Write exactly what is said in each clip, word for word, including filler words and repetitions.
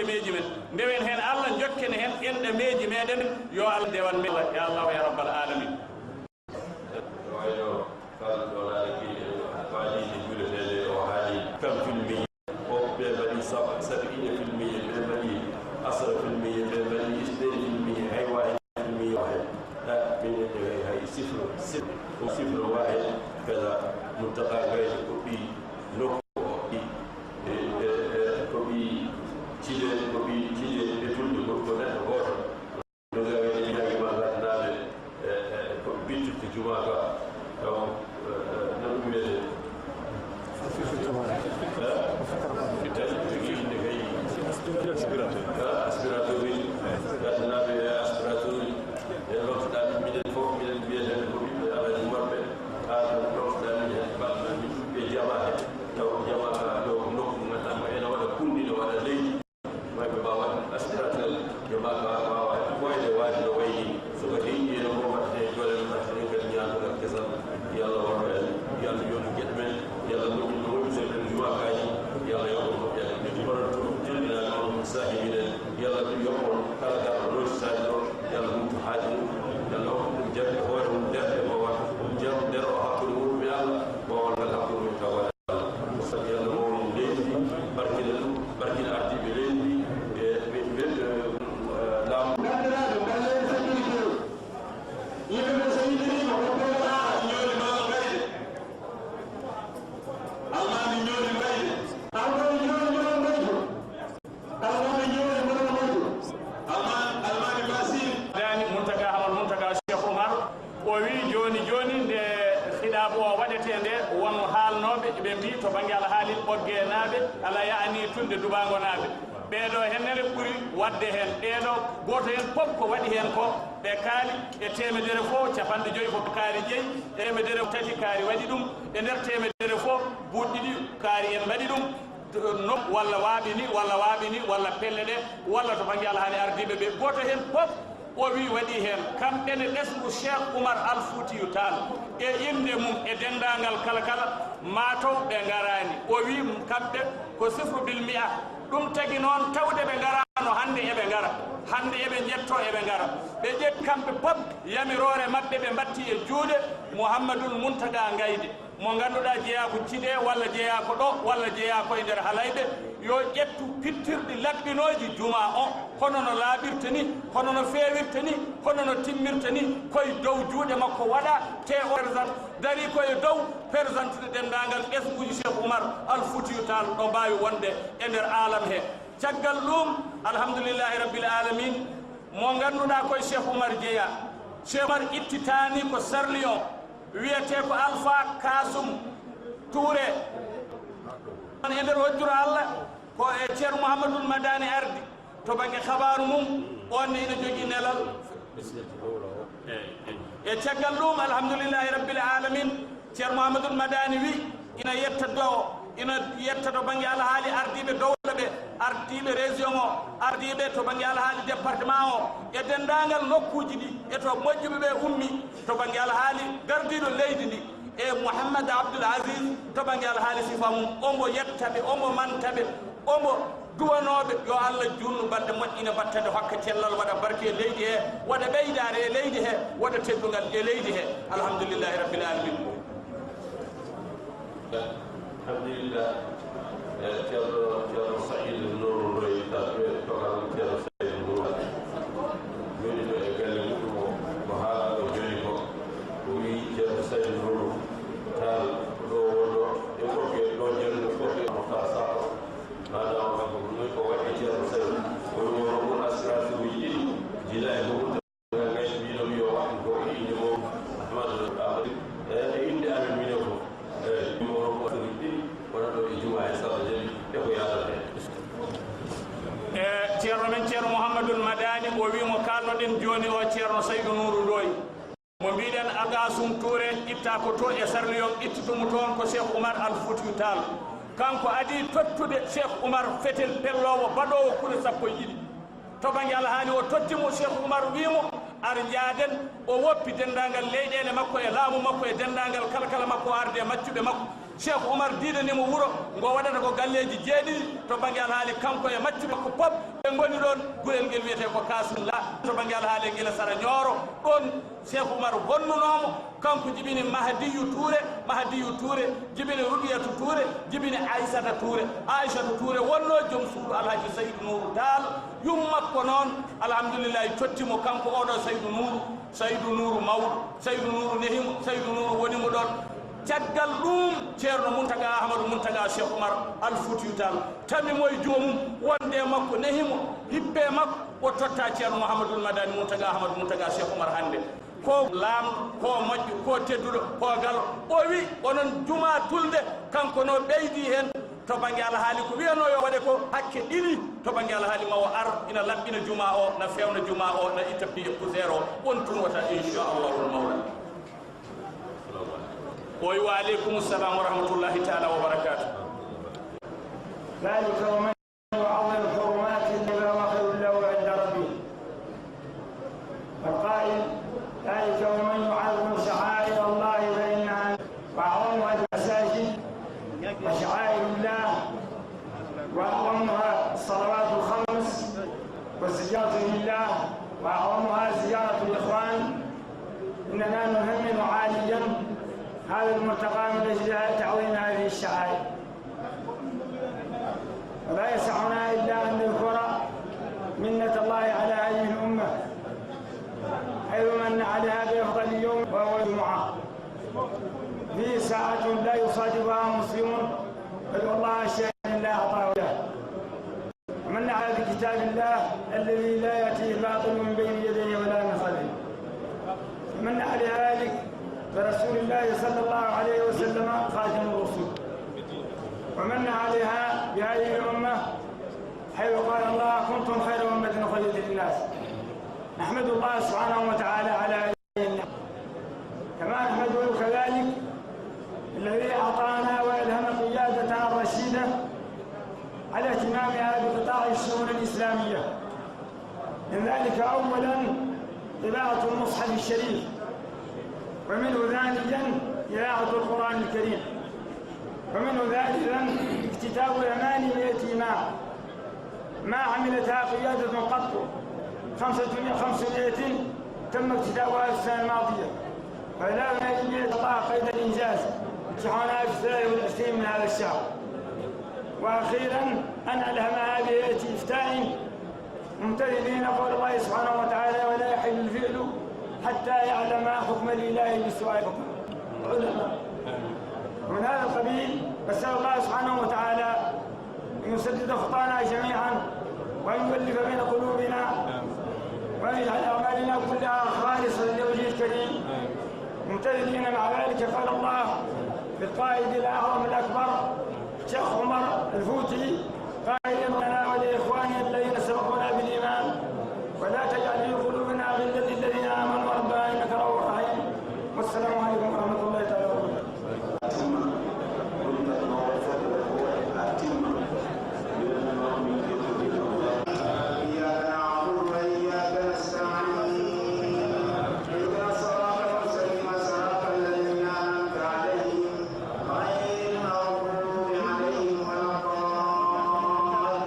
ɗemeeji men. Ndewen heen Allah, njokken heen enɗameeji meeɗen. Yo Allah dewan men, ya Allah, ya Rabbal Alamin. Wayno kala ɗo laare kii en waaliiji juuleteeɗe o haali kam filmi. O ɓe mbaɗi sab-, sabiina filmi, ɓe mbaɗi asra filmi, ɓe mbaɗi isnaini filmi, hay waahid filmi o heen. Ha, minen ne hay, hay sifro, sifro, o sifro waahid, kala Muntaka Gayde ko ɓii nokku o, ɓii, e, e, e, ko ɓii Cide, ko ɓii Cide e Tulde, ko, ko neɗɗo gooto. Ɗum ɗo wiyetee Ñaagi Mallaat naaɓe, e, e, ko bittude jumaa ka. Taw, e, e, no ɗum wiyetee? E? Tawi ko inde kay. Aspirateur. E, aspirateur uji. Gaddanaaɓe e aspirateur uji. E, lomtoɗaa min, minen fof, minen mbiyetee ko ɓiɓɓe Alhaji Umar ɓe. Haa ɗum lomtoɗaa min heen, mbaɗ-, min ɓe jamaa heen. Taw jamaa ka ɗo ko nokku mo ngannduɗaa mo ene waɗa kunndi, ne waɗa leydi. Ɓay ɓe mbaawa aspirateur, ɓe mbaawa, mbaawa ɓooyde waade no wayi nii. So ko heƴi ene ko mbaɗten e doole men, mbaɗten e kadi ñaandugal kesal. Yo Allah wallu en, yo Allah yooɓu geɗe men, yo Allah moƴƴin no moƴƴi so en jumaakaaji, yo Allah yoɓ on moƴƴere. Onon fof jonniraaɓe on saahibiiɗen, yo Allah yoɓ on kala garɗo nootitaade ɗo, yo Allah humpito haaju mum, yo Allah hokku ɗum jaɓde hoore mum, darde mo waɗa, ɗum jam nder o hakkunde mum e Allah, bowal ngal hakkunde mum tagoore. Sabi Allah mawni leydi ndi, barkina ɗum, barkina ardiiɓe leydi ndi, e ɓe, ɓe, e, laamu. Banndiraaɓe, mbaɗen sécurité o. Yimɓe ɓe so yiɗiriima, ko Polo Aara ñooli Maama Mbayde. Almaami ñooli Mbayde. Almaami ñooli Maama Mbayde. Almaami ñooli Maama Mbayde. Almaami, Almaami Masin. Daani Muntaga Hamal Muntaga Cheikh Oumar. O wiyi jooni jooni nde xidaabu o waɗetee nde, won haalnooɓe ɓe mbiyi to bannge alhaali Ɓoggeenaaɓe, alaa yaani Tulde Dubaangonaaɓe. Ɓee ɗoo heen ne ɓuri waɗde heen. Ɓee ɗoo gooto heen fof ko waɗi heen ko, ɓe kaali e teemedere fof, capanɗe joyi ko kaari jeyi, e teemedere tati kaari waɗi ɗum, e nder teemedere fof buuɗi ɗiɗi kaari en mbaɗi ɗum. No walla waaɓi ni, walla waaɓi ni, walla pelle ɗe, walla to bannge alhaali ardiiɓe ɓe, gooto heen fof o wi waɗi heen. Kamɓe ne ɓesngu Cheikh Oumar Al Foutiyou Tall e innde mum e denndaangal kala kala, maa taw ɓe ngaraani. O wi kamɓe ko sifru bil mi'a. Ɗum tagi noon tawde ɓe ngaraano, hannde eɓe ngara, hannde eɓe njetto eɓe ngara. Ɓe ƴetti kamɓe fof yamiroore maɓɓe, ɓe mbatti e juuɗe Mouhamadoul Mountaga Ngayde. Mo ngannduɗaa jeyaa ko Cide, walla jeyaa ko ɗo, walla jeyaa ko e nder Halayɓe, yo ƴettu pittirɗi laɓɓinooji jumaa o, hono no laaɓirta ni, hono no feewirta ni, hono no timmirta ni, ko e dow juuɗe makko waɗa, te o présent, darii ko e dow présentude denndaangal ɓesnguuji Cheikh Oumar Al Foutiyou Tall ɗo mbaawi wonde e nder aalam he. Caggal ɗum, alhamdulillahi rabbil alamin, mo ngannduɗaa ko e Cheikh Oumar jeyaa. Cheikh Oumar ittitaani ko Sarliyon. Wiyetee ko Alpha Kasum Touré. On e nder hojjuru Allah, ko e Ceerno Mouhamadoul Madani ardi to bannge xabaaru mum, on ne ina jogii nelal. E caggal ɗum, alhamdulillahi rabbil alamin, Ceerno Mouhamadoul Madani wi ina yetta do, ina yetta to bannge alhaali ardiiɓe dowla ɓe, ardiiɓe région o, ardiiɓe to bannge alhaali département o, e denndaangal nokkuuji ɗi, e to moƴƴuɓe ɓe ummi, to bannge alhaali gardiiɗo leydi ndi, e Mouhammad Abdoul Aziz to bannge alhaali sifa mum, omo yetta ɓe, omo manta ɓe, omo duwanooɓe, yo Allah juutnu balɗe moƴƴina battane, hokka cellal, waɗa barke e leydi he, waɗa ɓeydaare e leydi he, waɗa teddungal e leydi he. Alhamdulillahi rabbil alamin. Alhamdulillah. E, Ceerno, Ceerno Saïd Nourou Ndoye, tawi to kala Ceerno Saïd Nourou. Jooɗiiɗo e galle muɗum o, ko haalɗo jooni ko, o wiyi Ceerno Saïd Nourou Tall, ɗo wonno e Ɓoggee, ɗo janngo Ɓoggee Mouhtar Sakho. Maanaam, kanko ko noon ko waɗi Ceerno Saïd. O wi mo ko assurance uji ɗiɗi, jila e ko ɓurta. Ngal ngayti mbiino mi yo waɗ ko e innde mo Ahmadu Amadu. E, e innde amen minen fof. E, mi woro ko assurance ɗiɗi, wona ɗo e jumaa e salla jali, e ko yaadata heen. E, Ceerno men Ceerno Mouhamadoul Madani, o wi mo kaalnoɗen jooni o, Ceerno Saïd Nourou Ndoye. Mo mbiɗen Algasum Touré, itta ko to e Sarliyon, ittutu mo toon ko Cheikh Oumar Al Foutiyou Tall. Kanko adii tottude Cheikh Oumar fetel pelloowo baɗoowo kule sappo e ɗiɗi. To bannge alhaali o totti mo, Cheikh Oumar wi mo, ar njaaden. O woppi denndaangal leyɗeele makko e laamu makko e denndaangal kala kala makko, o ardi e maccuɓe makko. Cheikh Oumar diidanimo wuro ngo waɗata ko galleeji jeeɗiɗi to bannge alhaali, kanko e maccuɓe makko pop ɓe ngoni ɗon. Gurel ngel wiyetee ko Kasumla to bannge alhaali e Ngila Sara Ñooro. Ɗon Cheikh Oumar honnunoomo, kanko jibini Mahadiyu Touré, Mahadiyu Touré jibini Rukiyatu Touré, jibini Aissata Touré. Aissata Touré wonno joom suudu Alhaji Saydou Nourou Tall. Yummakko noon, alhamdulillahi, tottimo kanko oɗo Saydou Nourou. Saydou Nourou mawɗo, Saydou Nourou nehimo, Saydou Nourou wonimo ɗon. Caggal ɗum, Ceerno Mountaga Ahmadou Mountaga Cheikh Oumar Al Foutiyou Tall tamimo e joomum, wonde e makko, nehimo, hippe e makko, o totta Ceerno Mouhamadoul Madani Mountaga Ahmadou Mountaga Cheikh Oumar hannde. Ko laamɗo, ko moƴƴo, ko tedduɗo, ko galo. O wi, onon juma tulde, kanko no ɓeydi heen. To bannge alhaali ko wiyanoo yo waɗe ko, hakke ɗiɗi. To bannge alhaali ma o ar, ina laɓɓina juma o, na feewna juma o, na itta piye poussière o, on tun wata, inchallahu mawla. Oy, wa aleykum salam wa rahmatullahi taala wa barakatuh. ذلك ومن يعظم حرمات الله فهو خير له عند ربه. القائل: ذلك ومن يعظم شعائر الله فإنها، وأعظمها المساجد وشعائر الله، وأعظمها الصلوات الخمس والزيارة لله، وأعظمها زيارة الإخوان. إننا نهمل عاليا هذا الملتقى من أجل تعظيم هذه الشعائر. ولا يسعنا إلا أن نذكر منة الله على هذه الأمة، حيث من عليها بأفضل يوم وهو الجمعة، فيه ساعة لا يصادفها مسلم، بل والله شيئا لا أعطاه له. ومن على كتاب الله الذي لا يأتيه الباطل من بين يديه ولا من خلفه. ومن على ذلك برسول الله صلى الله عليه وسلم خاتم الرسل. ومن عليها بهذه الأمة، حيث قال الله: كنتم خير أمة أخرجت للناس. نحمد الله سبحانه وتعالى على هذه النعمة، كما نحمده كذلك الذي أعطانا وألهم قيادتنا الرشيدة على اهتمامها بقطاع الشؤون الإسلامية. من ذلك أولا طباعة المصحف الشريف، ومنه ثانيا إذاعة القرآن الكريم، ومنه ثالثا اكتتاب ثمانمائة إمام ما عملتها قيادة قط، خمسمائة، خمسمائة تم اكتتابها في السنة الماضية، فلا نجد الله قيد الإنجاز، امتحانها في الثالث والعشرين من هذا الشهر. وأخيرا أن ألهمها بهيئة إفتاء ممتثلين قول الله سبحانه وتعالى: ولا يحل الفعل حتى يعلم حكم الإله بسؤال العلماء. ومن هذا القبيل، نسأل الله سبحانه وتعالى أن يسدد خطانا جميعا، وأن يؤلف بين قلوبنا، وأن يجعل أعمالنا كلها خالصة لوجهه الكريم. ممتثلين مع ذلك قول الله في القائد الأعظم الأكبر شيخ عمر الفوتي، قائلا: لنا ولإخواننا الذين سبقونا بالإيمان ولا تجعل في قلوبنا غلا للذين آمنوا ربنا إنك رؤوف رحيم. والسلام عليكم ورحمة الله تعالى وبركاته. إياك نعبد وإياك نستعين. اهدنا الصراط المستقيم، صراط الذين أنعمت عليهم، غير المغضوب عليهم ولا الضالين.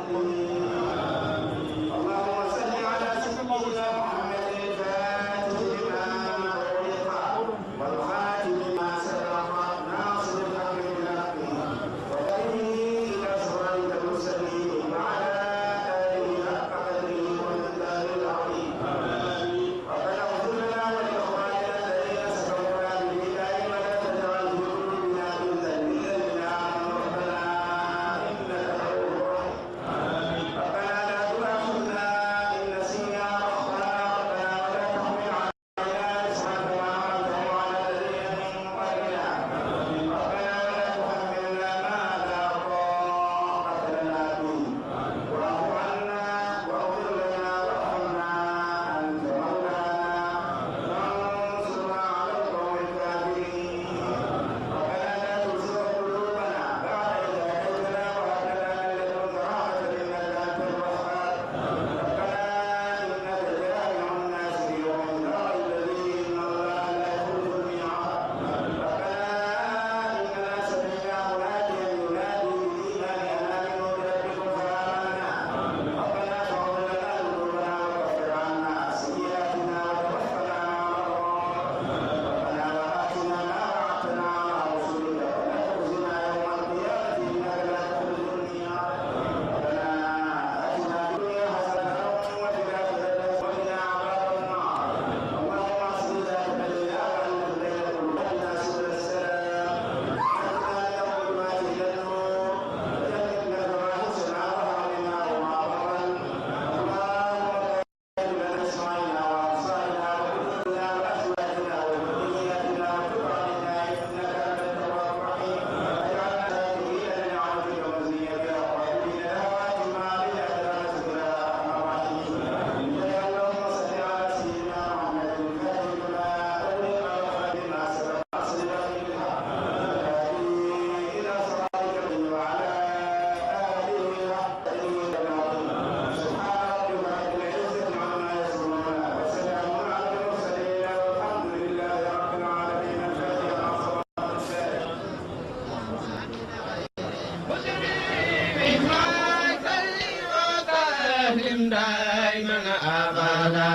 أبدا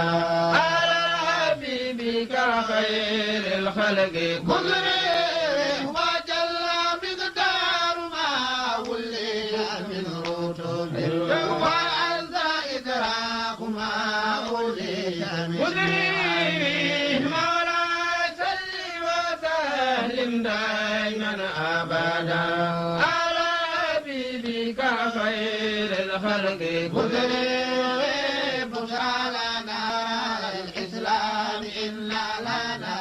على حبيبك خير الخلق قدري وجل مقدار ما ولي من رتب وعز إدراك ما ولي من قدري. مولاي صل وسلم دائما أبدا على حبيبك خير الخلق قدري. بشرى لنا الإسلام إن لنا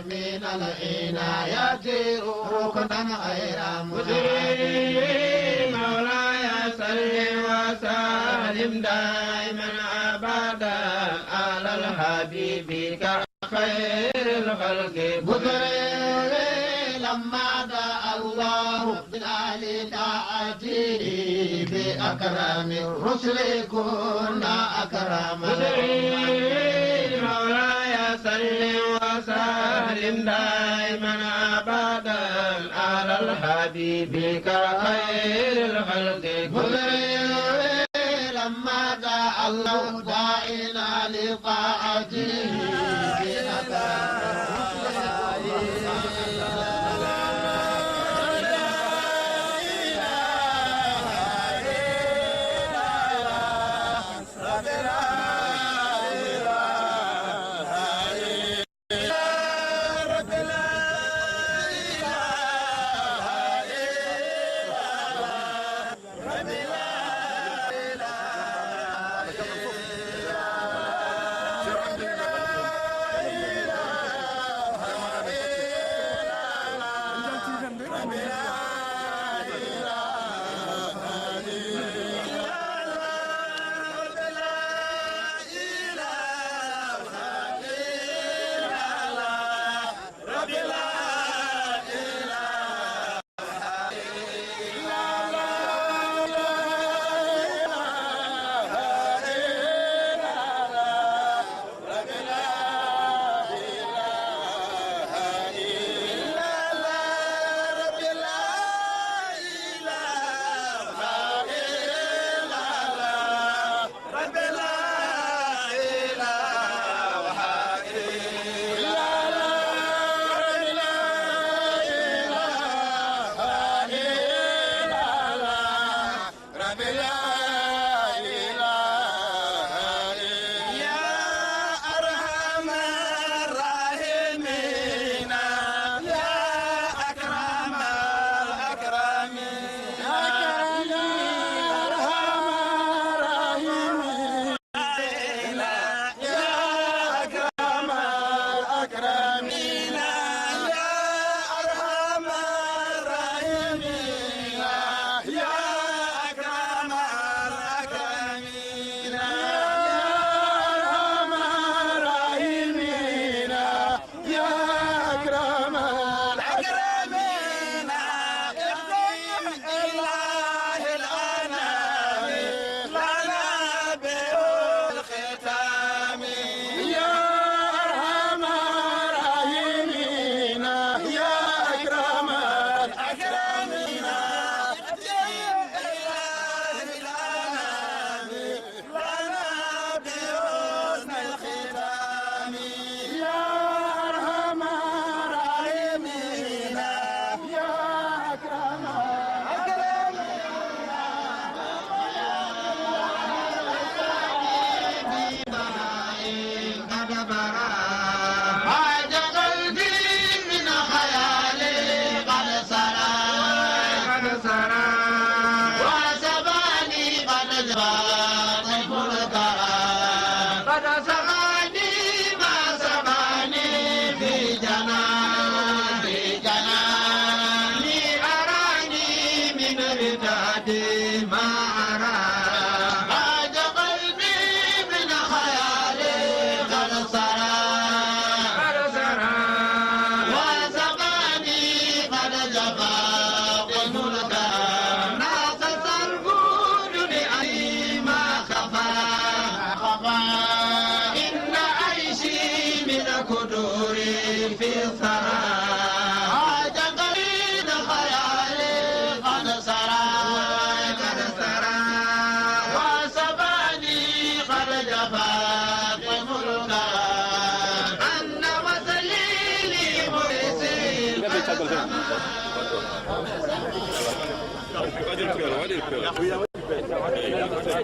من العنايات ركنا غير مدري. مولاي صل وسلم دائما أبدا على الحبيب خير الخلق قدري. لما دعا الله بنا لطاعته بأكرم الرسل كنا أكرم قدري. مولاي صل وسلم دائما أبدا على الحبيب خير الخلق قدري. لما دعا الله داعينا لطاعته.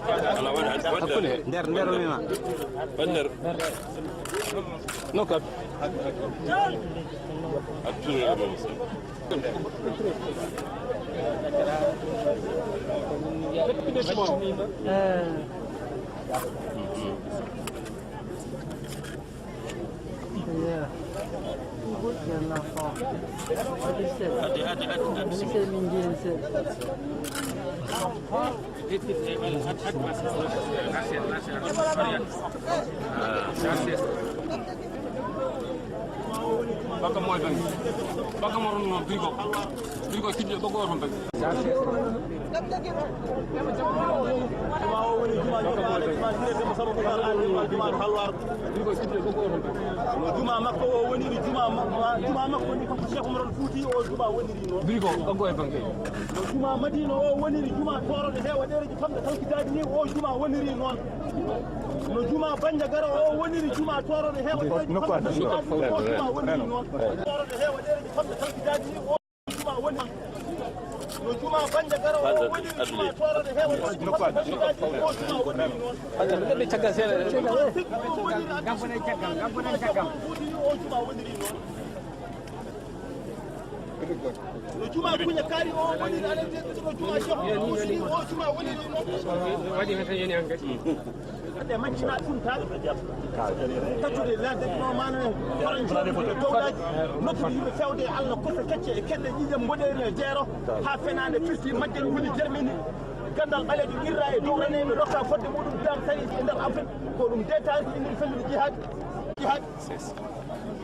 Hakkunde, nder, nder, mi ma. Nder. No, ka. Eh. Yeah. Good girl, la femme. What is it? What is it, Indian, sir? Baka moy bang. Baka mo ron no brigo. Brigo kidde bako ron bang. No juma makko o woniri juma ma-, ma-, juma makko ni kanko Cheikh Oumar Fouti o juma woniri noon. Brigo, kanko e banque. No juma Madina o woniri juma toroɗo heewa ɗereji famɗa talkidaji ni o juma woniri noon. No juma Bandiagara o woniri juma toroɗo heewa ɗereji famɗa talkidaji ni o juma woniri noon. Toroɗo heewa ɗereji famɗa talkidaji ni o juma woni. No juma Bandiagara o woni juma toroɗo heewa. Juma woni. Caggal seeɗa. Gabbuɗen caggal, gabbuɗen caggal. O juma woniri noon. No juma Kuña Kaari o woni, aɗa andi no juma Cheikh o woni, o juma woniri noon. Waɗi heen tan yani hankadi. Ɓe maccina ɗum taal. Taccude ladde ɗo mana en. Horanji towɗaji. Noddude yimɓe fewde e Allah, kosa kecce e kelle ƴiƴam mboɗeeri e jeero. Ha fenaande firti majjere woni jermini. Gandal ɓaleejo irra e dow reneɓe rokka fodde muɗum dam sari e nder Afrique. Ko ɗum de taariki indi fellude jihad. Jihad.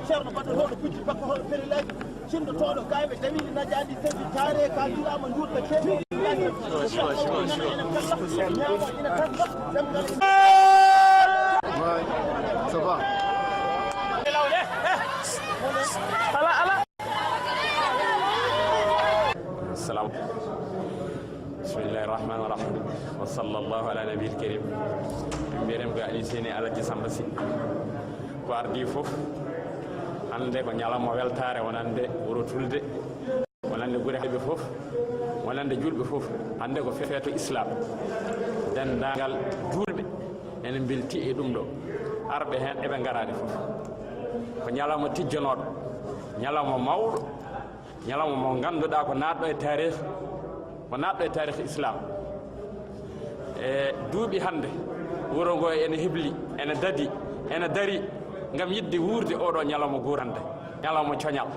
Ceerno baɗɗo hoɗo kujji bakko hoɗo ferilaji. Cinndotooɗo kayɓe damiiɗi najaandi sedi taare ka julaama njuurta keeɓe. Ñaamo ina tan ɗo ɗemngal. Ça va. Ala, ala. Salam. Bismillahi rahmani rahim. Wa sallallahu ala nabiyil karim. Min mbiyetee ko Aliou Seyni Alaji Samba Sy. Ko ardii fof, hannde ko ñalawma weltaare wonande wuro Tulde, wonande gure hayɓe fof, wonande juulɓe fof. Hannde ko feeto Islam. Denndaangal juulɓe ene mbelti e ɗum ɗo. Arɓe heen eɓe ngaraade fof. Ko ñalawma tijjanooɗo, ñalawma mawɗo, ñalawma mo ngannduɗaa ko naatɗo e taarih, ko naatɗo e taarih Islam. E duuɓi hannde, wuro ngo ene hebli, ene dadi, ene dari ngam yiɗde wuurde oɗo ñalawma guurande, ñalawma coñal.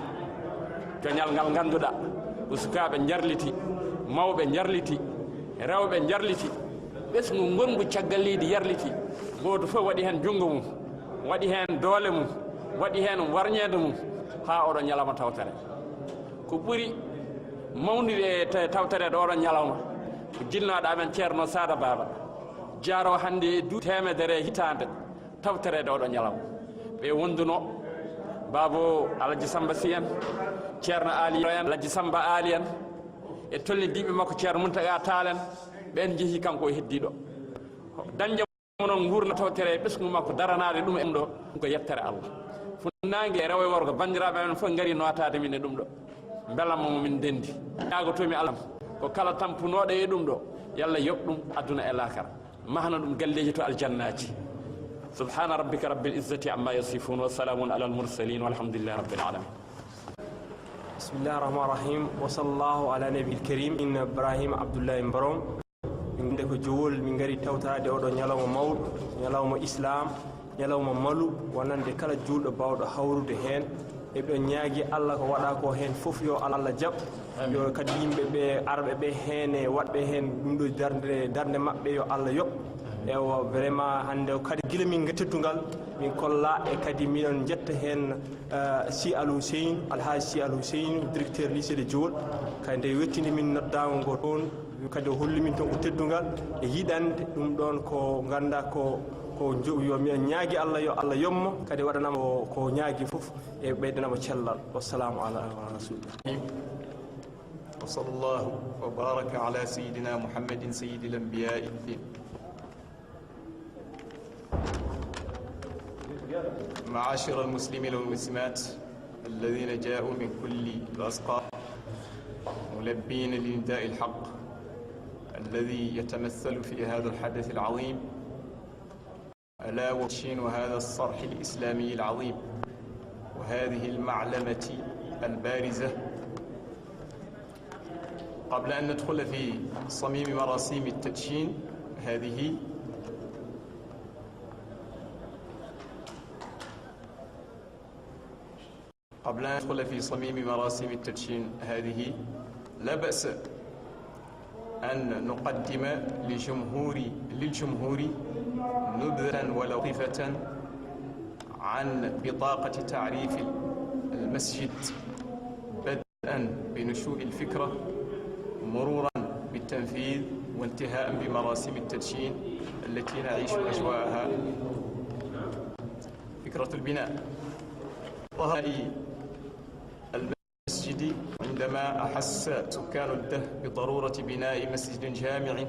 Coñal ngal ngannduɗaa ko sukaaɓe njarliti, mawɓe njarliti, rewɓe njarliti, ɓesngu ngongu caggal leydi yarliti. Gooto fof waɗi heen junngo mum, waɗi heen doole mum, waɗi heen warñeende mum, haa oɗo ñalawma tawtere. Ko ɓuri mawnude e te-, tawtoreede oɗo ñalawma, ko jinnooɗo amen Ceerno Saada Baaba, jaaroo hannde e duuɓi teemedere e hitaande tawtoreede oɗo ñalawma. Ɓe wondunoo Baabo Alaji Samba Sy en, Ceerno Aali en, Alaji Samba Aali en, e tolnidiiɓe makko Ceerno Muntaga Taal en, ɓeen njehi, kanko o heddii ɗo. Dañde mo noon nguurna tawtere e ɓesngu makko daranaade ɗum e ɗum ɗo, ɗum ko yettere Allah. Fuɗnaange e rewo e worgo, banndiraaɓe amen fof ngari nootaade min e ɗum ɗo. Mbelamma mo min ndenndi. Ñaagotoomi Allah ko kala tampunooɗo e ɗum ɗo, yo Allah yoɓ ɗum aduna e laakara. Mahna ɗum galleeji to aljannaaji. Subhaana rabbika rabbil izzati amma yasifun, wa salaamun alal mursalin, walhamdulillahi rabbil alamin. Bismillahi rahmani rahim. Wa sallallahu ala nabil karim. Inna Ibrahima Abdullahi Mbarom. Min nde ko Jowol, min ngari tawtoraade oɗo ñalawma mawɗo, ñalawma Islam, ñalawma malu, wonande kala juulɗo baawɗo hawrude heen. Eɗen ñaagi Allah ko waɗa ko heen fof yo Allah jaɓ. Yo kadi yimɓe ɓe, arɓe ɓe heen e waɗɓe heen ɗum ɗo darnde, darnde maɓɓe yo Allah yoɓ. Ewa, vraiment hannde o kadi gila min nge teddungal, min kolla e kadi miɗon njetta heen, eh, Sy Al Hussein, Alhaji Sy Al Hussein, directeur lycée de Jowol. Kadi nde wettini min noddaango ngo toon, kadi o holli min toon ko teddungal e yiɗande. Ɗum ɗoon ko ngannda ko, ko jo-, yo miɗen ñaagi Allah, yo Allah yommo, kadi waɗanamo ko, ko ñaagi fof e ɓeydanamo cellal. Wassalamu ala rasulillah. وصلى الله وبارك على سيدنا محمد سيد الأنبياء. معاشر المسلمين والمسلمات الذين جاءوا من كل الأسقاط ملبين لنداء الحق الذي يتمثل في هذا الحدث العظيم، ألا وهو تدشين هذا الصرح الإسلامي العظيم وهذه المعلمة البارزة. قبل أن ندخل في صميم مراسيم التدشين هذه، قبل أن ندخل في صميم مراسيم التدشين هذه، لا بأس أن نقدم لجمهور، للجمهور نبذة ولطيفة عن بطاقة تعريف المسجد، بدءا بنشوء الفكرة، مرورا بالتنفيذ، وانتهاء بمراسيم التدشين التي نعيش أجواءها. فكرة البناء. ظهر المسجد عندما أحس سكان الده بضرورة بناء مسجد جامع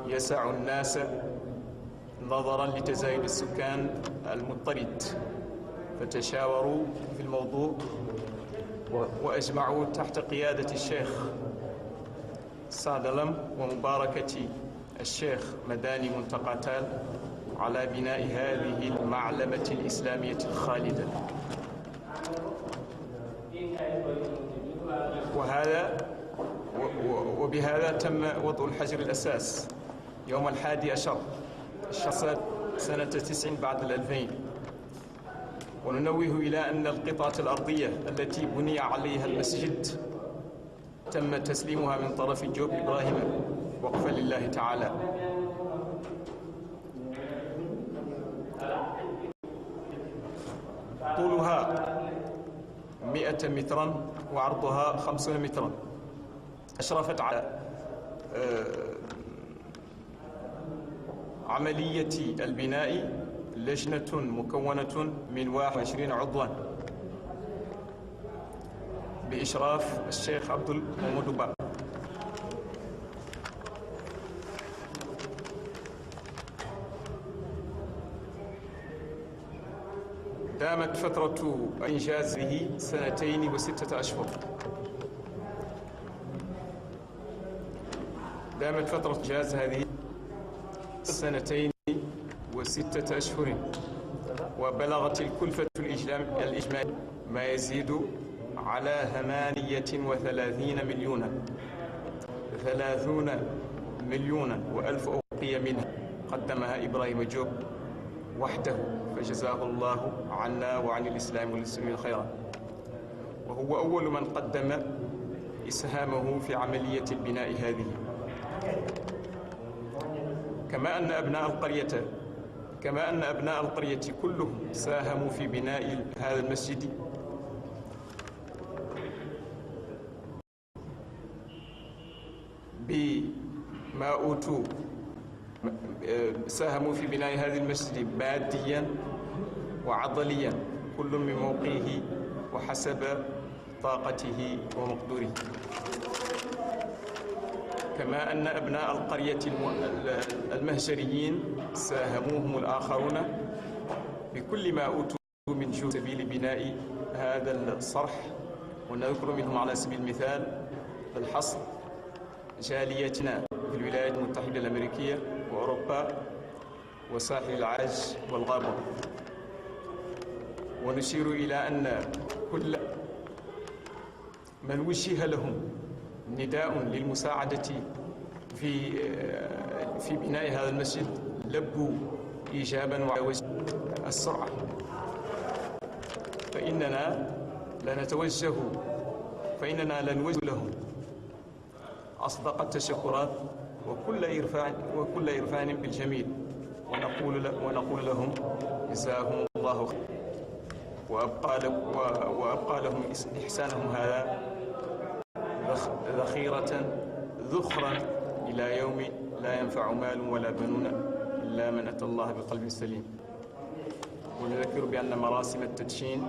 يسع الناس نظرا لتزايد السكان المضطرد، فتشاوروا في الموضوع وأجمعوا تحت قيادة الشيخ سعد لم ومباركة الشيخ مداني منتقى تال على بناء هذه المعلمة الإسلامية الخالدة. وهذا و-، و-، وبهذا تم وضع الحجر الأساس يوم الحادي عشر شهر سنة تسع بعد الألفين. وننوه إلى أن القطعة الأرضية التي بني عليها المسجد تم تسليمها من طرف جوب إبراهيم وقفا لله تعالى. طولها مئة مترا وعرضها خمسون مترا. أشرفت على، آه، عملية البناء لجنة مكونة من واحد وعشرين عضوا بإشراف الشيخ عبد المحمود با. دامت فترة إنجازه سنتين وستة أشهر. دامت فترة إنجاز هذه سنتين وستة أشهر، وبلغت الكلفة الإجلام-، الإجمالية ما يزيد على ثمانية وثلاثين مليونا، ثلاثون مليونا وألف أوقية منها قدمها إبراهيم جوب وحده، فجزاه الله عنا وعن الإسلام والمسلمين خيرا. وهو أول من قدم إسهامه في عملية البناء هذه. كما أن أبناء القرية، كما أن أبناء القرية كلهم ساهموا في بناء هذا المسجد بما أوتوا، ساهموا في بناء هذا المسجد ماديا وعضليا، كل من موقعه وحسب طاقته ومقدوره. كما أن أبناء القرية الم-، المهجريين ساهموهم الآخرون بكل ما أوتوا من جهد سبيل بناء هذا الصرح، ونذكر منهم على سبيل المثال الحصر جاليتنا في الولايات المتحدة الأمريكية وأوروبا وساحل العاج والغابون. ونشير إلى أن كل من وجه لهم نداء للمساعدة في، في بناء هذا المسجد لبوا إيجابا وعلى وجه السرعة، فإننا لنتوجه، فإننا لنوجه لهم أصدق التشكرات وكل إرفان، وكل إرفان بالجميل، ونقول ل-، ونقول لهم: جزاهم الله خيرا، وأبقى لك-، و-، وأبقى لهم إس-، إحسانهم هذا ذخ-، ذخيرة ذخرا إلى يوم لا ينفع مال ولا بنون إلا من أتى الله بقلب سليم. ونذكر بأن مراسم التدشين،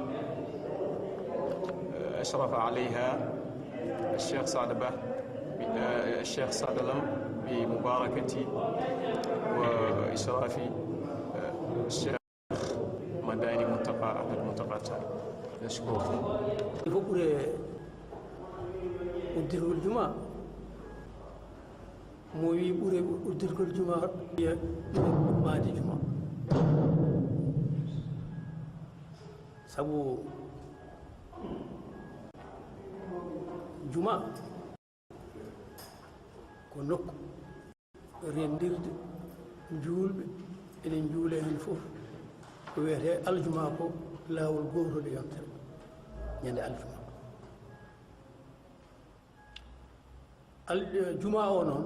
آه، أشرف عليها الشيخ سعد به، آه، الشيخ سعد لم بمباركة وإشراف، آه، الشيخ مداني منتقى أحمد منتقى تال. نشكركم. Ko ɓure uddirgol juma. Mo wi ɓure uddirgol juma, wiya ɓure maadi juma. Sabu juma ko nokku renndirde juulɓe, ene njuula heen fof. Ko wiyetee aljuma ko laawol gootol e yontere, ñande aljuma. Al-, juma o noon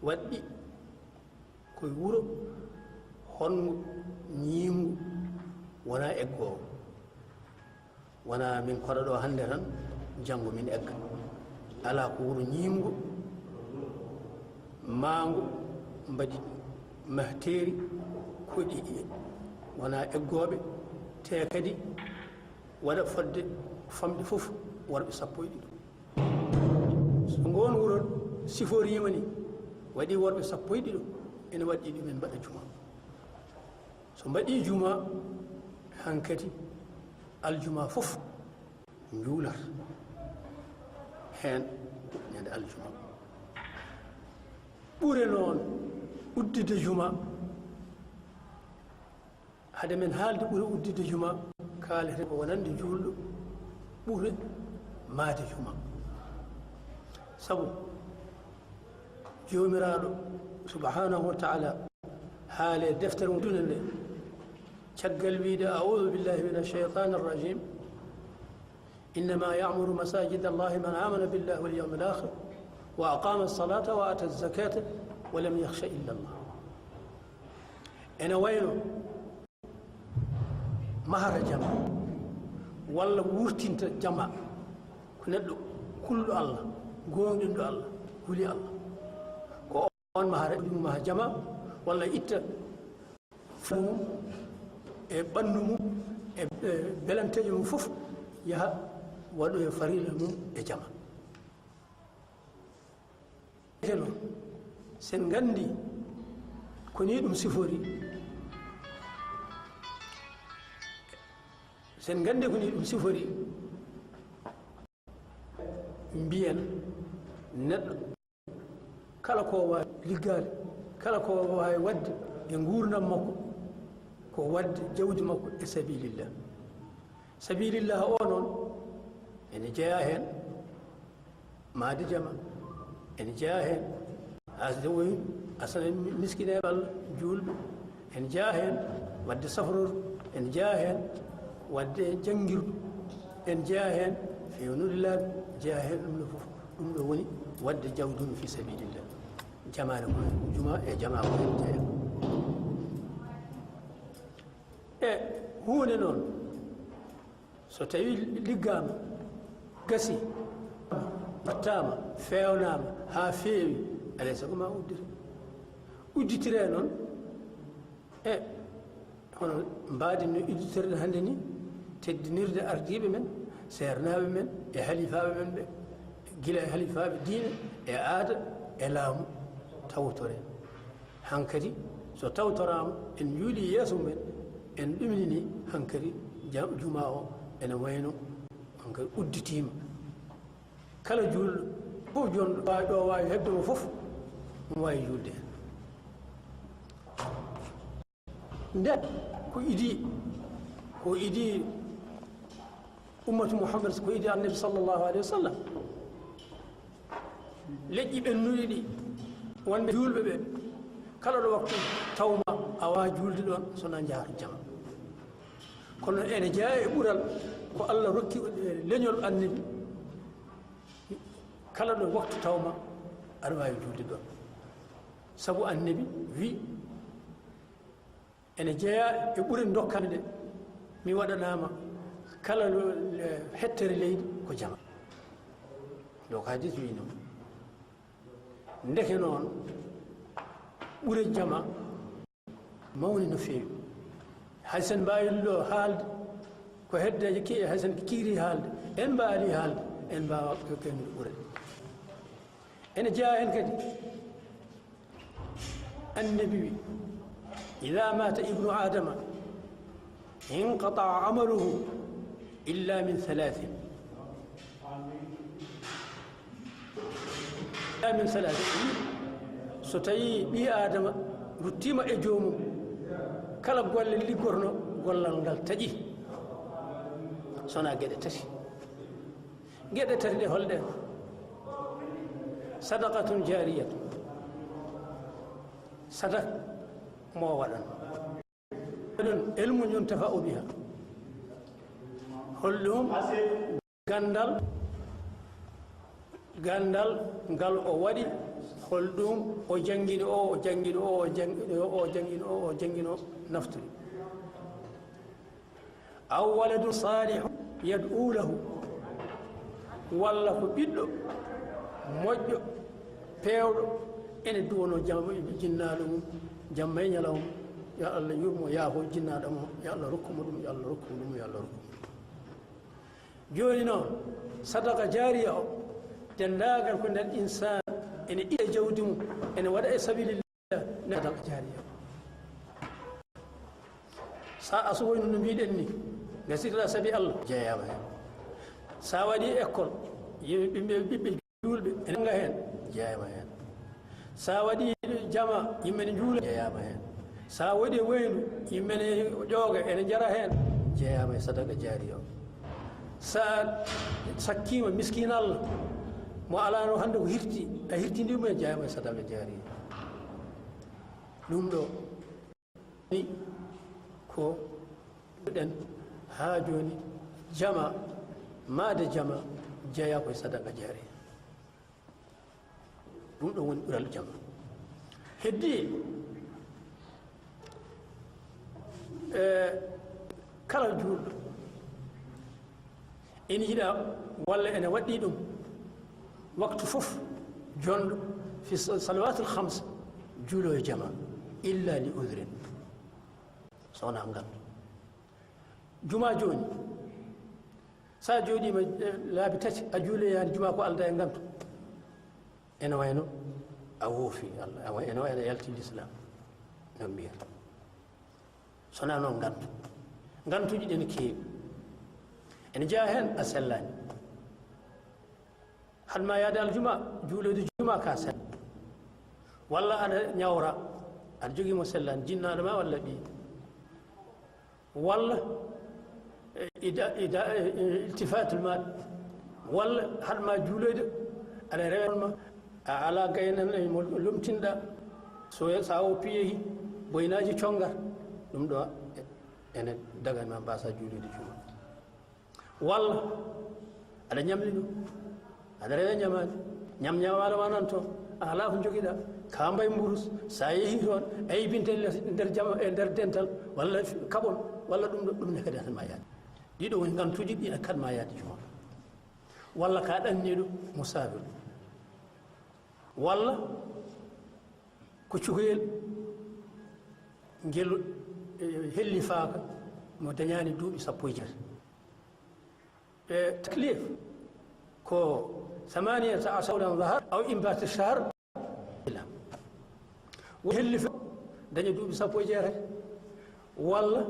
waɗɗi koye wuro honngo, ñiiɓngo, wonaa eggoowo. Wonaa min koɗa ɗo hannde tan, janngo min egga. Alaa, ko wuro ñiiɓngo, maango, mbaɗi mahteeri, koɗi, wonaa eggooɓe, te kadi waɗa fodde famɗi fof worɓe sappo e ɗiɗo. So ngoon wuro siforiima ni, waɗi worɓe sappo e ɗiɗo, ene waɗɗi ɗumen mbaɗa juma. So mbaɗi juma, hankadi aljuma fof njuulat heen ñande aljuma. Ɓure noon udditde juma, hade men haalde ɓure udditde juma, kaaleten ko wonande juulɗo ɓure maade juma. Sabu Joomiraaɗo subhanahu wa taala haali e deftere mum teddude nde, caggal wiide, "A'udhu billahi minash shaytanir rajim. Innama ya'muru masajida Allahi man amana billahi wal yawmil akhir wa aqama as-salata wa ata az-zakata wa lam yakhsha illa Allah." Ene wayno mahata jama, walla wurtinta jama, ko neɗɗo kulɗo Allah, gooŋɗinɗo Allah, huli Allah. Ko on mahata, ɗum maha jama, walla itta mum e ɓanndu mum e, e belanteeje mum fof, yaha waɗoya farilla mum e jama. Keno, sen nganndi ko ni ɗum sifori, sen nganndi ko ni ɗum sifori, mbiyen neɗɗo kala ko waawi liggaade, kala ko waawi waɗde e nguurndam makko, ko waɗde jawdi makko e sabilillah. Sabilillah o noon, ene jeyaa heen maadi jama, ene jeyaa heen asde woy asana miskineeɓe Allah, juulɓe, ene jeyaa heen waɗde safrordu, ene jeyaa heen waɗde janngirdu, ene jeyaa heen fewnude laabi, jeyaa heen ɗum ɗo fof. Ɗum ɗo woni waɗde jawdum fi sabilillah. Jamaare ko juma e jama ko heen jeyaa. E huunde noon, so tawi liggaama, gasi, wattaama, feewnaama haa feewi, alay sago ma uddite. Udditire noon, e hono mbaadi no udditirde hannde ni, teddinirde ardiiɓe men, seernaaɓe men, e halifaaɓe men ɓe, gila e halifaaɓe diine, e aada, e laamu, tawtore. Hankadi, so tawtoraama, en njuuli yeeso mum en, en ɗumini hankadi ja-, juma o ene wayno hankadi udditiima. Kala juulɗo fof, jonɗo waawi ɗo, waawi heɓde mo fof, mo waawi juulde heen. Nden ko idii, ko idii ummatu Muhammad, ko idii Annabi sallallahu alayhi wa sallam. Leƴƴi ɓennuɗi ɗi, wonɓe juulɓe ɓe, kala ɗo waktu tawma a waawaa juulde ɗoon, so na njahato jama. Kono ene jeyaa e ɓural ko Allah rokki leñol Annabi, kala ɗo waktu tawma aɗa waawi juulde ɗoon. Sabu Annabi wi, ene jeyaa e ɓure dokkaami ɗe, mi waɗanaama kala lo-, le-, hettere leydi ko jama. Ɗo ko hadis wi noon. Ndeke noon, ɓure jama mawni no feewi. Hay sen mbaawi ɗo haalde, ko heddeeje ke-, hay sen kiiri haalde, en mbaali haalde, en mbaawa ko kaynude ɓure. Ene jeyaa heen kadi, Annabi wi, "Idaa maata ibnu Aadama inqataa amaluhu illa min thalaasin." Min salaati, so tawii ɓii Aadama ruttiima e joomum, kala golle liggorno, gollal ngal taƴi, so wonaa geɗe tati. Geɗe tati ɗe holɗen? Sadaqatun jaariyatun, sadak mo waɗan. Ɗon ilmun yuntafa'u biha. Holɗum? Ganndal, ganndal ngal o waɗi, holɗum o janngini o, o janngini o, o janngini o, o janngini o, o janngini o, naftiri. Aw waladun salihu yad'u lahu, walla ko ɓiɗɗo moƴƴo, peewɗo, ene duwono jam-, jinnaaɗo mum, jamma e ñalawma, yo Allah yurmo, yaafo jinnaaɗo mo, yo Allah rokku mo ɗum, yo Allah rokku mo ɗum, yo Allah rokku mo ɗum. Jooni noon, sadaqa jaariya o, denndaangal ko nden insaan ene itta jawdi mum, ene waɗa e sabilillah, ne sadaqa jaariya. Sa asowoyno no mbiɗen ni, ngasirɗa sabi Allah, jeeyama hen. Sa waɗi école, yimɓe, ɓiɓɓe, ɓiɓɓe juulɓe ene jannga heen, jeyaama heen. So a waɗii jama, yimɓe ne njuula, jeyaama heen. So a waɗii waynu, yimɓe ne ƴooga, ene njara heen, jeyaama e sadaka jaariya o. So a sakkiima miskiin Allah, mo alaano hannde ko hirti, a hirtindii ɗum heen, jeyaama e sadaka jaariya. Ɗum ɗo ni ko ɗen haa jooni, jama, maade jama, jeyaa ko e sadaka jaariya. Ɗum ɗo woni ɓural jama. Heddii, e, kala juulɗo ene yiɗa walla ene waɗɗii ɗum waktu fof, jonɗo fi sa-, salawatul khams, juulo e jama, illa li udhrin, so wonaa ngantu. Juma jooni, so a jooɗiima, e, laabi tati, a juuloyaani juma ko aldaa e ngantu, ene wayno a woofi Allah, a wa-, ene wayno a yalti Lislaam, no mbiyata. So wonaa noon ngantu. Ngantuuji ɗi ene keewi. Ene jeyaa heen a sellaani. Haɗ ma yahde aljuma, juuloyde juma ka sell. Walla aɗa ñawra, aɗa jogii mo sellaani, jinnaaɗo ma walla ɓii. Walla, e, ida-, ida-, e, e, iltifatul ma. Walla haɗ ma juuloyde, aɗa rewa ma, a alaa gaynan e mo lomtinɗa. So, so a woppi yehi, boynaaji conngat, ɗum ɗo, e, ene dagani ma mbaasaa juuloyde juma. Walla aɗa ñamli ɗum, aɗa rewa ñamaade, ñam ñamaade ma nan toon, a alaa ko njogiɗaa, ka mbay mburus, so a yehii toon, a aybinte les-, nder jama, e nder dental, walla kaɓon, walla ɗum ɗo, ɗum ne kadi haɗ ma yahde. Ɗiɗo woni ngantuuji ɗi ene kaɗ ma yahde juma. Walla ka ɗanniiɗo musaafir. Walla ko cukalel ngel, e, hellifaaka mo dañaani duuɓi sappo e jeetati. E, taklif ko ثمانية عشر يوما ظهر أو إنبات الشهر. Woni hellifa daña duuɓi sappo e jeetati, walla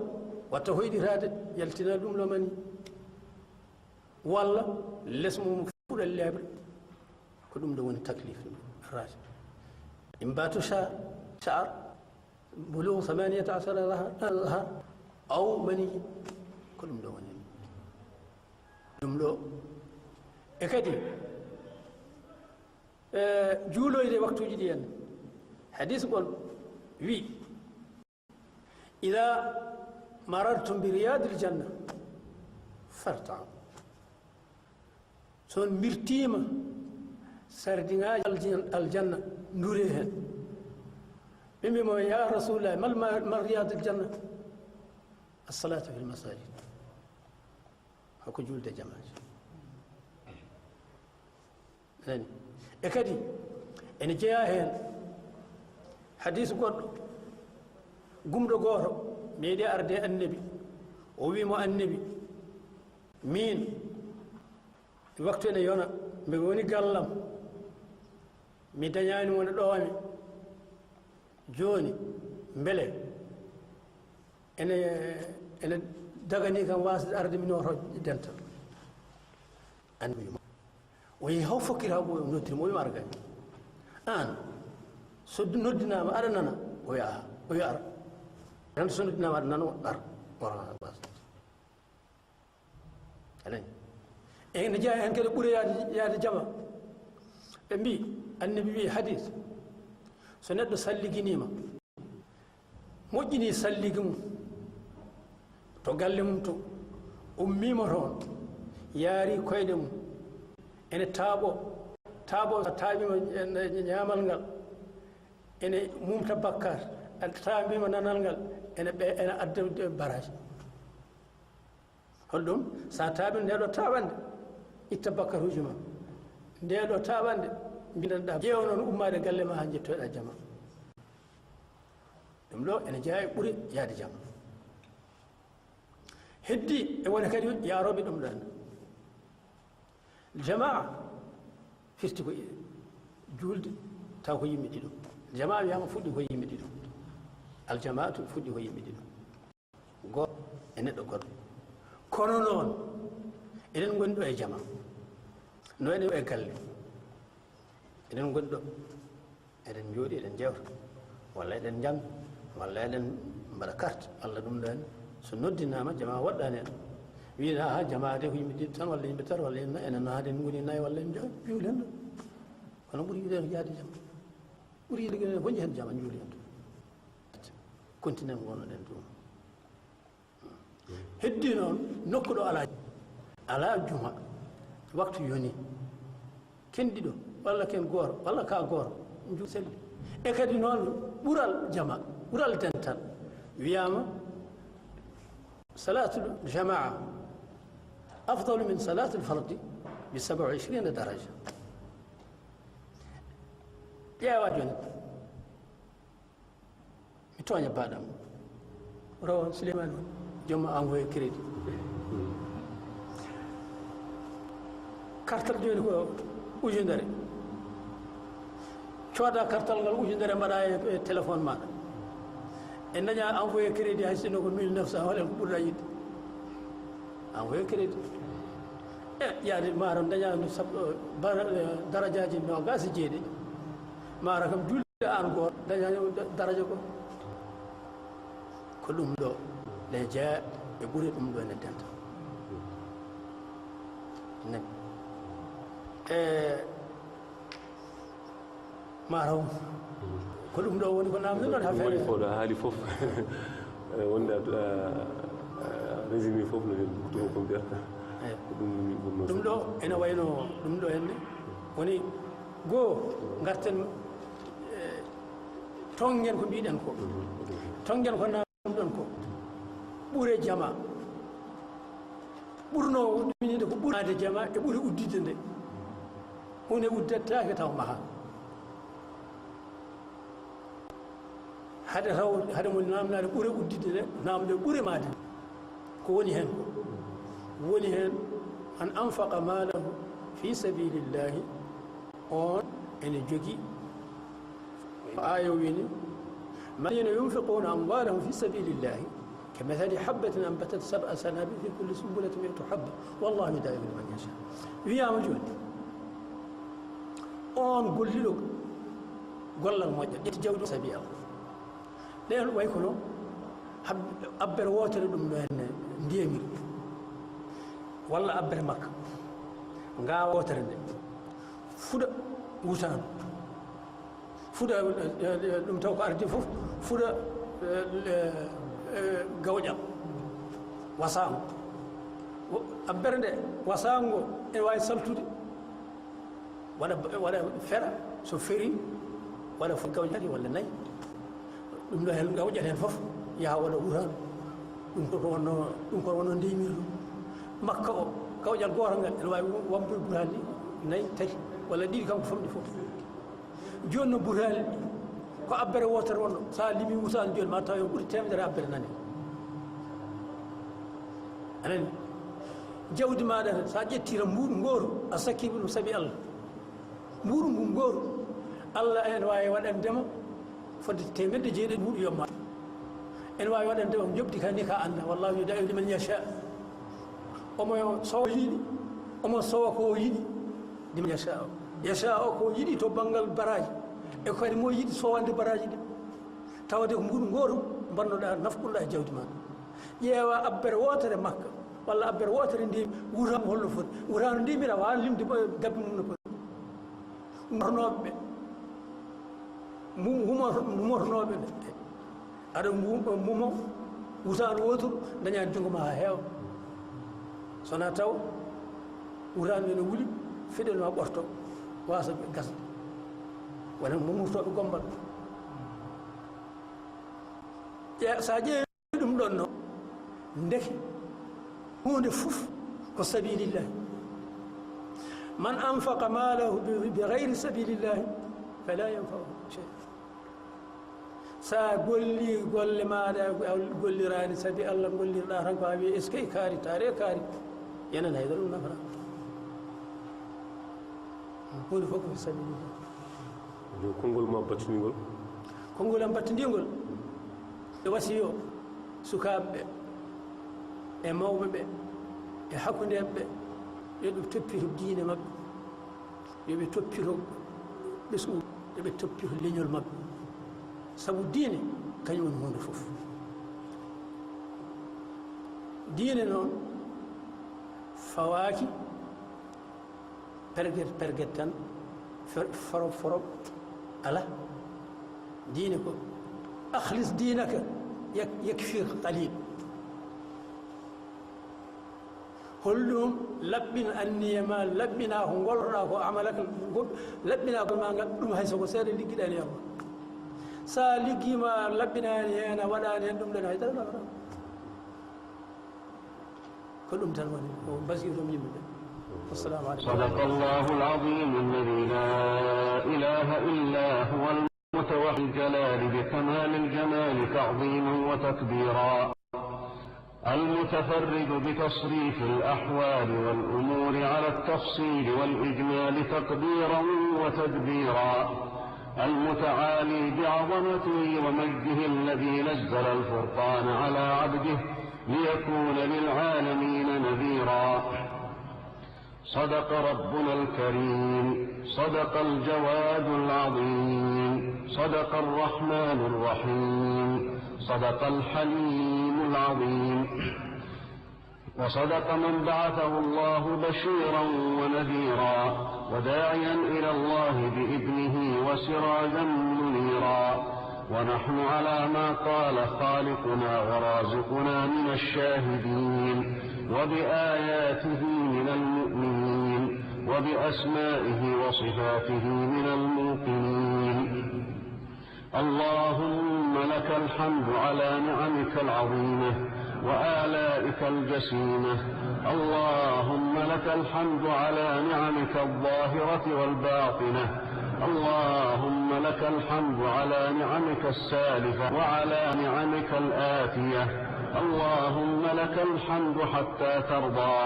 watta hoyɗitaade, yaltina ɗum lomani. Walla les mum fuɗa leeɓre, ko ɗum ɗo woni taklif rati. Imbatu sha-, sha'ar, bulugu ثمانية عشر ظهر، ظهر، aw mani, ko ɗum ɗo woni. Ɗum ɗo. E kadi, e, juuloyde waktuuji ɗi en. Hadis gol wi, إذا مررتم برياض الجنة فارتعوا. So on mirtiima sardiŋaaji aljan-, aljanna, ndure heen. Ɓe mbi mo, "Ya Rasulullah, mal ma-, mal riyadul janna?" As-salatu fil masajid. Hoko juulde jamaaji. Nani? E kadi, ene jeyaa heen hadis goɗɗo, gumɗo gooto meeɗi arde Annabi, o wii mo, "Annabi, miin, waktu ene yona, mbe woni gallam, mi dañaani wona ɗoomi. Jooni, mbele ene, ene daganii kam waasde arde mi nooto dental?" Annabi mo. O yehi haw fokkita ko o noddiri mo, o wiima, "Ar gay." Aan, so noddinaama aɗa nana, o wiya, o wiya ar. Tan so noddinaama aɗa nana, o ar. Wara bas. Aɗani? E no jeyaa heen kadi ɓuri yaade, yaade jama. Ɓe mbii, Annabi wii hadis, so neɗɗo salliginiima, moƴƴini salligi mum to galle mum to, ummiima toon, yaari koyɗe mum, ene taaɓo, taaɓo, so taaɓiima e ñaamal ngal, ene mumta bakkaat, a taaɓiima nanal ngal, ene ɓe-, ene adda baraji. Hol ɗum? So a taaɓi nde ɗo taaɓande, itta bakkatuuji ma. Nde ɗo taaɓande, mbindanɗaa, ƴeewa noon ummaade galle ma haa njettoyɗaa jama. Ɗum ɗo ene jeyaa e ɓuri yaade jama. Heddi e wone kadi yaarooɓe ɗum ɗon. Jamaa firti ko juulde taw ko yimɓe ɗiɗo. Jamaa wiyaama fuɗɗi ko yimɓe ɗiɗo. Aljamaatu fuɗɗi ko yimɓe ɗiɗo. Gooto e neɗɗo goɗɗo. Kono noon, eɗen ngoni ɗo e jama. No eɗen e galle. Eɗen ngoni ɗo. Eɗen njooɗi, eɗen njewta. Walla eɗen njannga. Walla eɗen mbaɗa carte. Walla ɗum ɗo en. So noddinaama, jama waɗɗaani en. Wiide, aha, jama de ko yimɓe ɗiɗi tan, walla yimɓe tato, walla yimɓe nayi. Enen noon, haade en ngoni nayi, walla en njo-, juuli heen ɗo. Kono ɓuri yiɗde yaade jama. Ɓuri yiɗde ko nji heen jama, juuli heen ɗo. Continent ngonnoɗen ɗum. Heddi noon nokku ɗo alaa, alaa juma, waktu yoni, ken ɗiɗo, walla ken gooto, walla ka gooto, nju selli. E kadi noon ɓural jama, ɓural dental, wiyaama salaatul jamaa afdalu min salaatul fardi bi saba wa ishrina daraja. Ƴeewa jooni. Mi tooña baaɗam. Rowan Souleymane on, joom envoyé crédit. Kartal jooni ko ujunere. Cooda kartal ngal ujunere mbaɗa e, e téléphone maɗa. E daña envoyé crédit hay sinno ko mille neuf cents, hol en ko ɓurɗa yiɗde. Envoyé crédit. E yaade maaro daña no sab-, bara-, darajaaji noogaas e jeeɗiɗi. Maaro kam juul- Aan gooto dañaani daraja ko. Ko ɗum ɗo, ɗe jeya e ɓuri ɗum ɗo ene denta. Ne. E, mataw. Ko ɗum ɗo woni ko namdi ɗon ha woni feere. Ko ɗo haali fof. E, wonde a, a, a résumé fof no hen, ɗum ko mbiyata. Eyo. Ko ɗum woni ɗum ɗo, ene wayno ɗum ɗo henne. Woni goo, ngarten, e, tonngen ko mbiɗen ko. Tonngen ko namdon ko. Ɓure jama. Ɓurno ɗuminide ko ɓurade jama e ɓuri uddide nde. Hunde uddataake taw maha. Hade taw, hade mo namdade ɓure uddide nde, namde ɓure made. Ko woni heen ko? Woni heen, "Man anfaqa maalahu fi sabilillahi", on ene jogii. Aaya o wini, "Alladhina yunfiquna amwalahum fi sabilillahi kamathali habbatin anbatat sab'a sanabila fi kulli sunbulatin mi'atu habba, wallahu yudha'ifu liman yasha." Wiyaama jooni, on golliɗo gollal moƴƴal, ƴetti jawdi sabi Allah. Ɗeen way kono hab-, abbere wootere ɗum no henne ndiyamiri, walla abbere makka, ngaawa wootere nde, fuɗa wutaandu, fuɗa, eh, eh, ɗum taw ko ardi fof, fuɗa, eh, eh, eh, gawƴal, wasaango. Wo-, abbere nde, wasaango, ene waawi saltude. Waɗa, waɗa fera, so feri, waɗa fof gawƴi tati walla nayi. Ɗum ɗo heen gawƴat heen fof, yaha waɗa wuraandu. Ɗum ko, ko wonno, ɗum ko wonno ndeymirdu. Makka o, gawƴal gootal ngal, ene waawi wambude burhali nayi, tati, walla ɗiɗi kam ko famɗi fof. Jooni no burhali, ko abbere wootere wonno. So a limi wutaandu jooni, ma taw yo ɓuri teemedere abbere nane. Anani? Jawdi maaɗa, so a ƴettira mbuuɗu ngooru, a sakkima ɗum sabi Allah. Mbuuɗu ngu ngooru, Allah ene waawi waɗandema fodde teemedde jeeɗiɗi mbuuɗu yomma. Ene waawi waɗandema njoɓdi ka ni ka annda. Wallahu yudha'ifu liman yasha. Omo sowa yiɗi, omo sowa ko o yiɗi. Liman yasha. Yasha o ko o yiɗi to banngal baraaji. E ko kadi mo yiɗi sowande baraaji ɗi, tawde ko mbuɗu gooto mbannoɗaa, nafqunɗaa e jawdi maa. Ƴeewa abbere wootere Makka, walla abbere wootere ndi wuraandu holno foti. Wuraandu ndi mbiɗa waawi limde gabbe mum no foti. Ngumornooɓe ɓe, ngu-, ngumor-, ngumornooɓe ɓe. Aɗa ngu-, ngumo, wutaandu wooturu, dañaani junngo ma haa heewa. So wonaa taw wutaandu ene wuli, feɗel ma ɓorto, waasa gasde. Wona mo murtooɓe gommbal. Ƴe-, so a ƴeewi ɗum ɗon no, ndeke huunde fof ko sabilillahi. Man anfaqa maalahu bi, bi gayri sabilillahi fala yanfa'uhu shay. Sa golli golle maaɗa, a golliraani sabi Allah, gollirɗa tan ko a wiya, "Eskey, kaari, taare, kaari." Yenan haydara ɗum nafata. Huunde fof ko fi sabilillah. Yo konngol ma battiningol. Konngol am battiningol. E wasiyo sukaaɓe ɓe, e mawɓe ɓe, e hakkundeeɓe ɓe, yo ɓe toppito diine maɓɓe. Yo ɓe toppito ɓesngu, yo ɓe toppito leñol maɓɓe. Sabu diine, kañum woni huunde fof. Diine noon, fawaaki perget, perget tan, fer-, forob, forob, ala. Diine ko, "Akhlis diinaka yak-, yakfika qalil." Holɗum laɓɓin anniya ma, laɓɓina ko ngolloɗaa ko, amalaka, laɓɓina ko ma ngal, ɗum hay so ko seeɗa liggiɗaani e Allah. Sa liggiima laɓɓinaani heen, a waɗaani heen ɗum ɗon, hay dara nafata. Ko ɗum tan woni ko mbasiyoo mi yimɓe ɓe. Assalamu aleykum. صدق الله العظيم الذي لا إله إلا هو المتوحد الجلال بكمال الجمال تعظيما وتكبيرا. المتفرد بتصريف الأحوال والأمور على التفصيل والإجمال تقديرا وتدبيرا. المتعالي بعظمته ومجده الذي نزل الفرقان على عبده ليكون للعالمين نذيرا. صدق ربنا الكريم، صدق الجواد العظيم، صدق الرحمن الرحيم، صدق الحليم العظيم، وصدق من بعثه الله بشيرا ونذيرا وداعيا إلى الله بإذنه وسراجا منيرا. ونحن على ما قال خالقنا ورازقنا من الشاهدين، وبآياته من المؤمنين، وبأسمائه وصفاته من الموقنين. اللهم لك الحمد على نعمك العظيمة وآلائك الجسيمة. اللهم لك الحمد على نعمك الظاهرة والباطنة. اللهم لك الحمد على نعمك السالفة وعلى نعمك الآتية. اللهم لك الحمد حتى ترضى،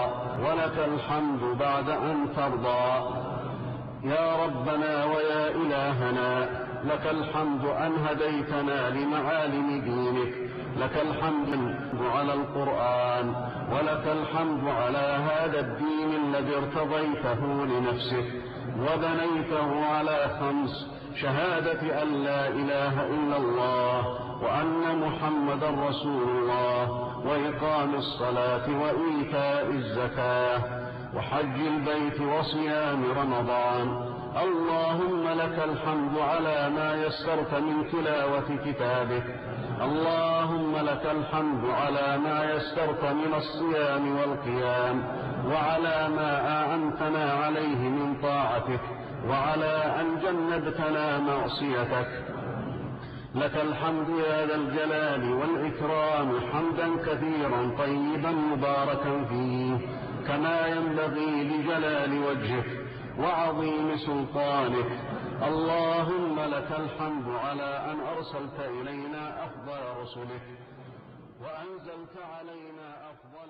ولك الحمد بعد أن ترضى. يا ربنا ويا إلهنا، لك الحمد أن هديتنا لمعالم دينك، لك الحمد على القرآن، ولك الحمد على هذا الدين الذي ارتضيته لنفسك وبنيته على خمس: شهادة أن لا إله إلا الله وأن محمدا رسول الله وإقام الصلاة وإيتاء الزكاة وحج البيت وصيام رمضان. اللهم لك الحمد على ما يسرت من تلاوة كتابك. اللهم لك الحمد على ما يسرت من الصيام والقيام، وعلى ما أعنتنا عليه من طاعتك، وعلى أن جنبتنا معصيتك. لك الحمد يا ذا الجلال والإكرام، حمدا كثيرا طيبا مباركا فيه، كما ينبغي لجلال وجهك وعظيم سلطانك. اللهم لك الحمد على أن أرسلت إلينا أفضل رسلك، وأنزلت علينا أفضل